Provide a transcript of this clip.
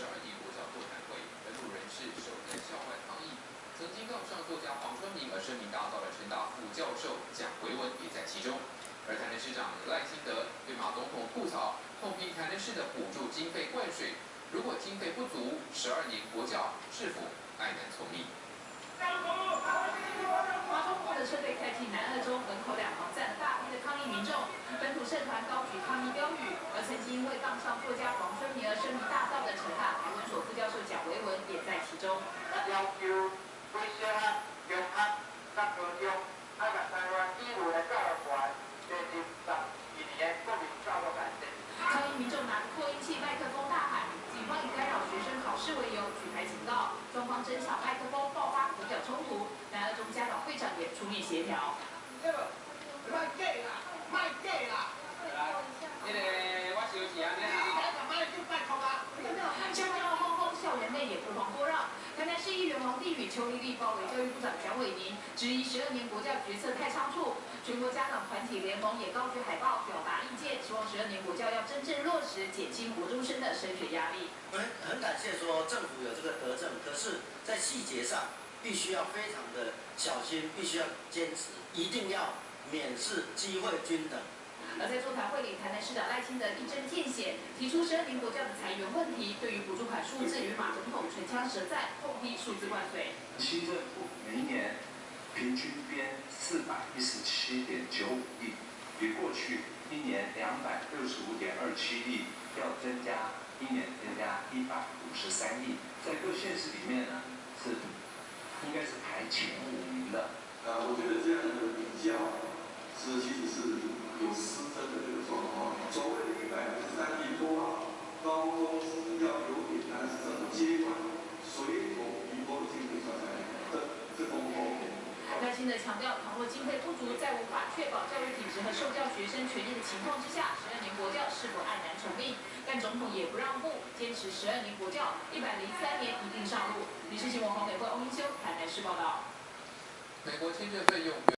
12年国教座谈会，本土人士守在校外抗议。曾经杠上作家黄春明而声名大噪的成大副教授蒋维文也在其中。而台南市长赖清德对马总统吐槽，痛批台南市的补助经费灌水，如果经费不足，十二年国教是否碍难从命？马中国的车队开进南二中门口，两旁站了大批的抗议民众，本土社团高举抗议标语，而曾经因为杠上作家黄春明而声名大噪的成大台文所副教授蒋维文也在其中。要求规小学、中学、甲高中愛共台灣語文的教育權列入12年的國民教育內底。抗議民眾拿着擴音器、麥克風大喊，警方以干擾學生考試為由舉牌警告，雙方爭搶麥克風，爆發口角衝突。南二中家長會長也出面協調。對無？莫假啦，莫假啦！那個我小是按呢啦。校鬧哄哄，校園內也不遑多讓。台南市議員王定宇、邱麗麗包圍教育部長蔣偉寧，質疑十二年國教決策太倉促。全國家長團體聯盟也高舉海報表達意見，希望十二年國教要真正落實，減輕國中生的升學壓力。很感謝說政府有這個德政，可是，在細節上必須要非常的小心，必須要堅持，一定要免試機會均等。而在座談會裡，台南市長賴清德一針見血，提出十二年國教的財源問題，對於補助款數字與馬總統唇槍舌戰，痛批數字灌水。新政府每一年平均編417.95億，比過去一年265.27億要增加，一年增加153億，在各縣市裡面呢，是應該是排前5名的。我覺得這樣的比較是其實是有失真的這個狀況。所謂的153億多，高中只要有點單是政府接管隨頭移撥的經費算在內，這公公。賴清德強調，倘若經費不足，在無法確保教育品質和受教學生權益的情況之下，十二年國教是否黯然從命？但總統也不讓步，堅持十二年國教103年一定上路。民視新聞黃美惠、翁英修台南市報道。美國簽證費用。